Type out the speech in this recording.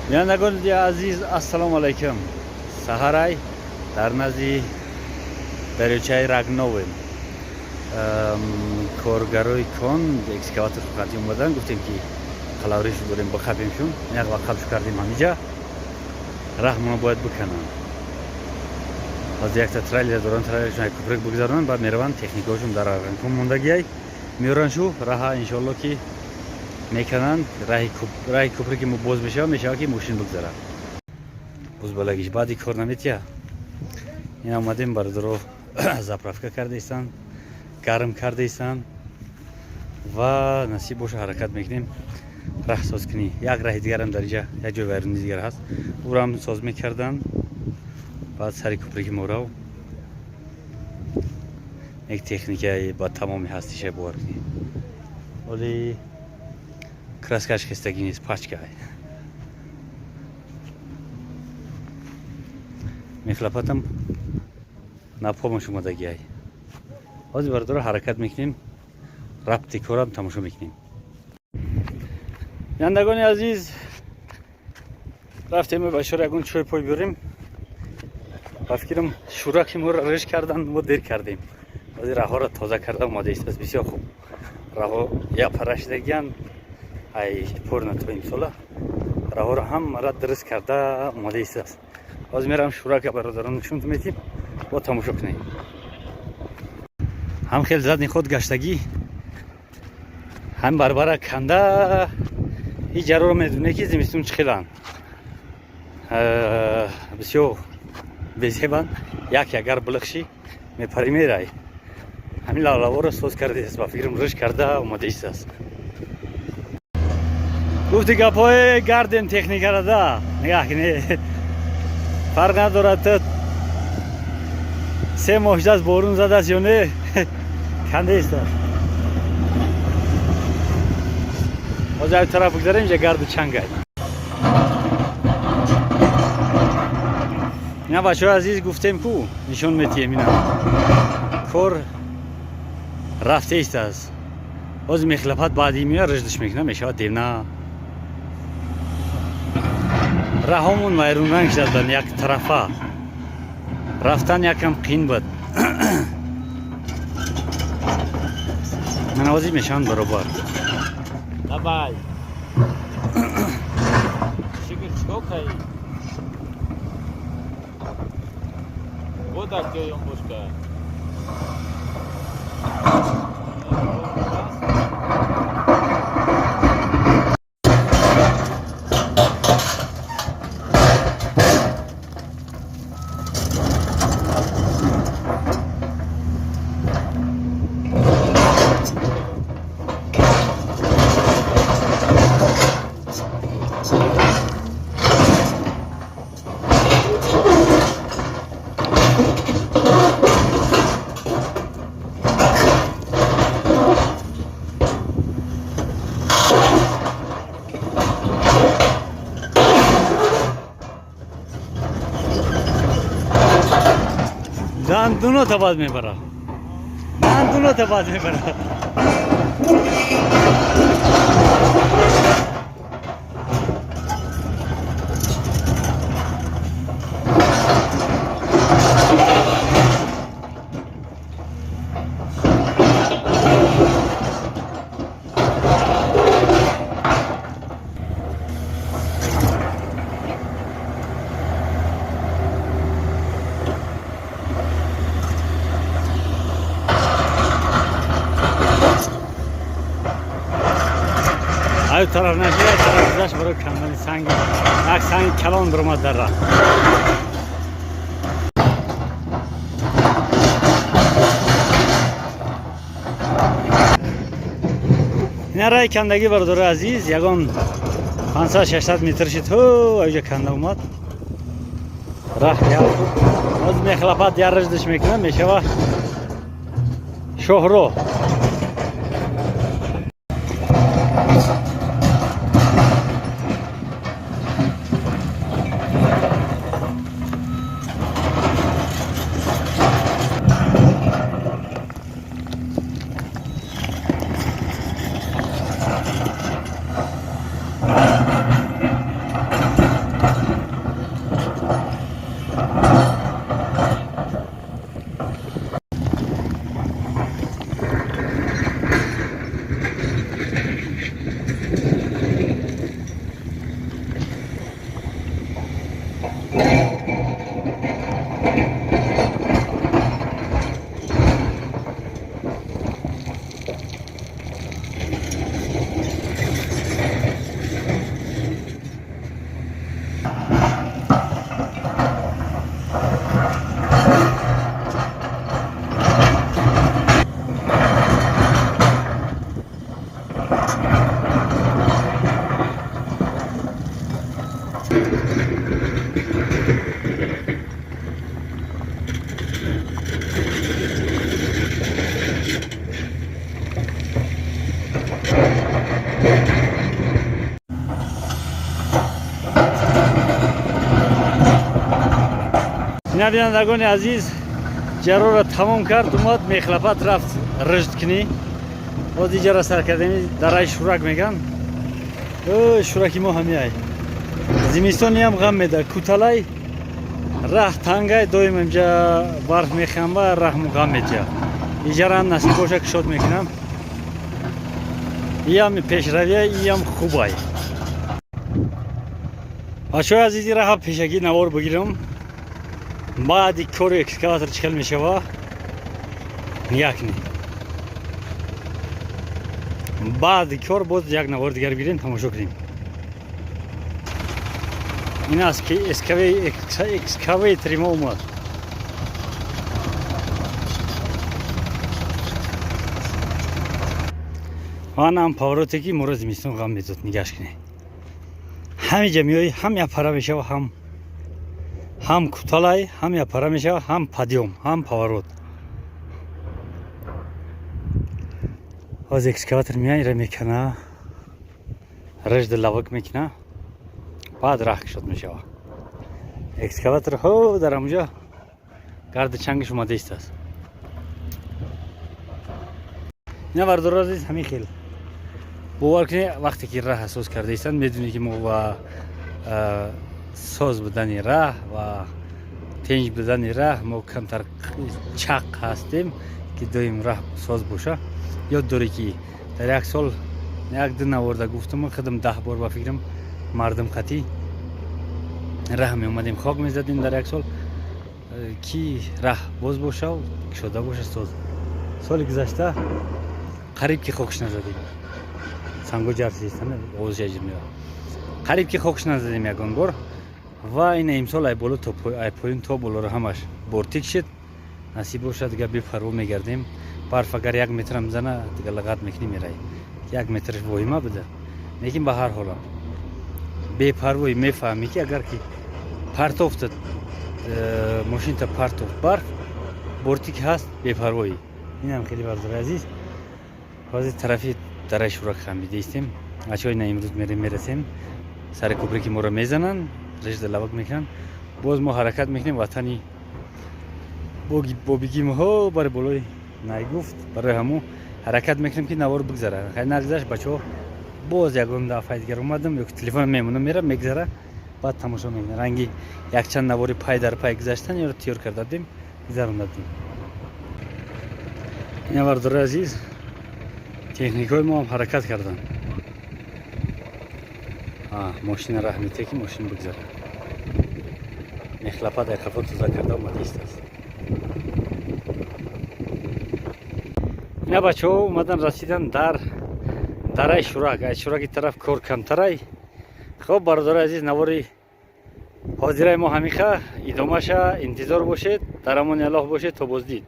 Бинандагони азиз, ассалому алайкум. Саҳарай дар назди дарёчаи Рагновем. Коргарои кон экскаватор қати омадан, гуфтем, ки қалавришу дорем, бақапемшун. Як вақабшу кардем, ҳамиҷа раҳмона бояд бикананд. Аз якта трейлер доранд, трейлершон як куприк бигзаронанд, баъд мераванд, техникаҳошон дар Арғанкон мондагиай, меораншу раҳа, иншоалло, ки мекананд. Раҳи купре ки боз мешавад, мешавад, ки мошин бигзарад. Бузбалагиш баъди кор наметия. Ин омадем, бародаро, заправка кардаистанд, гарм кардаистанд ва насиб боша, ҳаракат мекунем раҳ соз кунӣ. Як раҳи дигарам дар инҷа, як ҷои вайрони дигар ҳаст, ӯрам соз мекарданд. Баъд сари куприки морав як техникаи ба тамоми ҳастиша бовар кунӣ, оли краскаш хестагӣ нест, пачка мехлапатам на помош омадагиай. Ҳозир, бародаро, ҳаракат мекунем, рабти корам тамошо мекунем. Бинандагони азиз, рафтем ба шор, ягон чой пой биёрем. Ба фикрам, шураки моро риш кардан, мо дер кардем. Ҳозир раҳҳоро тоза карда омада истааст. Бисёр хуб, раҳҳо япара шидагиян. Ай порна то имсола раҳҳоро ҳамара дуруст карда омада истааст. Ҳозир мерам, шурака бародарон нишон метим, бо тамошо кунем. Ҳам хел задний ход гаштагӣ, ҳам барбара канда. Ҳеҷ ҷароро медоне, ки зимистон чӣ хеланд, бисёр безебанд. Як агар билихшӣ, мепарӣ, мерай. Ҳамин лавлаворо соз кардааст, ба фикрам, риш карда омада истааст. Гуфти гапҳои гардем техникара да нигаҳ кунӣ, фарқ надорад, ту 3 моҳ шудааст, борун задааст ё не, канда истааст. Ҳозир ай тараф бигзарем, инҷа гарду чангай. Ина, бачаҳои азиз, гуфтем ку, нишон метиҳем, ина кор рафта истааст. Ҳозир мехлапат баъди меояд, риждиш мекунад, мешавад девна. Раҳомон вайрунранг шудадан, як тарафа рафтан якам қин буд. Мана, ҳозир мешаванд баробар. Давай. Шукр, чикор кардӣ? Вот так ҷоён бошка. Дандунота бад мебара, дандунота бад мебара. Ай тараф наши, ай тараф гузашт барои кандани санги. Як санги калон биромад дар раҳ. Ина раи кандагӣ, бародари азиз, ягон 500-600 метр шид, ҳо, аҷа канда омад. Раҳ як ҳозир мехлапад, ярриждиш мекунад, мешава шоҳроҳ. Ина, бинандагони азиз, ҷарора тамом кард, омад, мехлапат рафт ришд кунӣ. Боз иҷара сар кардем, дараи Шурак меган. Шураки мо ҳамиай. Зимистониам ғам меда, куталай, раҳ тангай, доим инҷа барф мехамба, раҳму ғам медиҳа. Иҷара насиб боша, кушод мекунам. Иям пешравия, иям хубай. Бачаҳои азизи, раҳа пешакӣ навор бигирам. Баъди кори экскаватор чӣ хел мешава, нигоҳ кунед. Баъди кор боз як навор дигар бигирем, тамошо кунем. Ин аст ки экскаватори мо омад. Манам повороте ки моро зимистон ғам медод, нигаш кунед. Ҳамиҷа меои, ҳам япара мешава, ҳам куталай, ҳам япара мешава, ҳам подъём, ҳам поворот. Ҳозир экскаватор меяд, ира мекана, рашда лавак мекуна, баъд раҳ кушод мешава. Экскаватор ҳо дар ҳамуҷа гарди чангиш омада истааст. Ина, бардору азиз, ҳамин хел. Бовар кунед, вақте ки раҳ соз карда истанд, медонед, ки мо ба соз будани раҳ ва тинҷ будани раҳ мо камтар чақ ҳастем, ки доим раҳ соз боша. Ёд дорӣ, ки дар як сол як ду наворда гуфтам, худам 10 бор, ба фикрам, мардум қатӣ раҳ меомадем, хок мезадем дар як сол, ки раҳ боз боша, кушода боша, соз. Соли гузашта қариб ки хокш назадем, санго ҷарсистана, овози аҷиб меояд. Қариб ки хокш назадем ягон бор. Ва ина имсол ай боло то ай поён то болоро ҳамаш бортик шид. Насиб бошад, дигар бепарво мегардем. Барф агар як метрам зана, дигар лағат мекунӣ, мерай. Як метраш воҳима буда, лекин ба ҳар ҳола бепарвоӣ мефаҳмӣ, ки агар ки партофта мошинта, партофт, барф бортик ҳаст, бепарвоӣ. Инам хеле, бардори азиз. Ҳозир тарафи дараи Шурак хамида истем. Бачаҳо, ина имрӯз мерем, мерасем сари кӯпре, моро мезананд, режда лавак мекунанд. Боз мо ҳаракат мекунем ватани бобигимҳо, барои болои Найгуфт. Барои ҳамун ҳаракат мекунем, ки навор бигзара. Хай, нагзашт, бачаҳо, боз ягон дафъаи дигар омадам ё ки телефон мемонам, мерам, мегзара, баъд тамошо мекунем. Ранги якчанд навори пай дар пай гузаштан ёро тиёр карда будем, гузаронда будем. Ина, бардори азиз, техникҳои мо ҳам ҳаракат карданд. Мошина раҳ мете, ки мошин бигзара. Мехлапа дар қафо тоза карда омада истааст. Ина, бачаҳо омадан, расидан дар дараи Шурак. Аз Шураки тараф кор камтарай. Хоб, бародари азиз, навори ҳозираи мо ҳамиха. Идомаша интизор бошед. Дар амони Аллоҳ бошед, то боздид.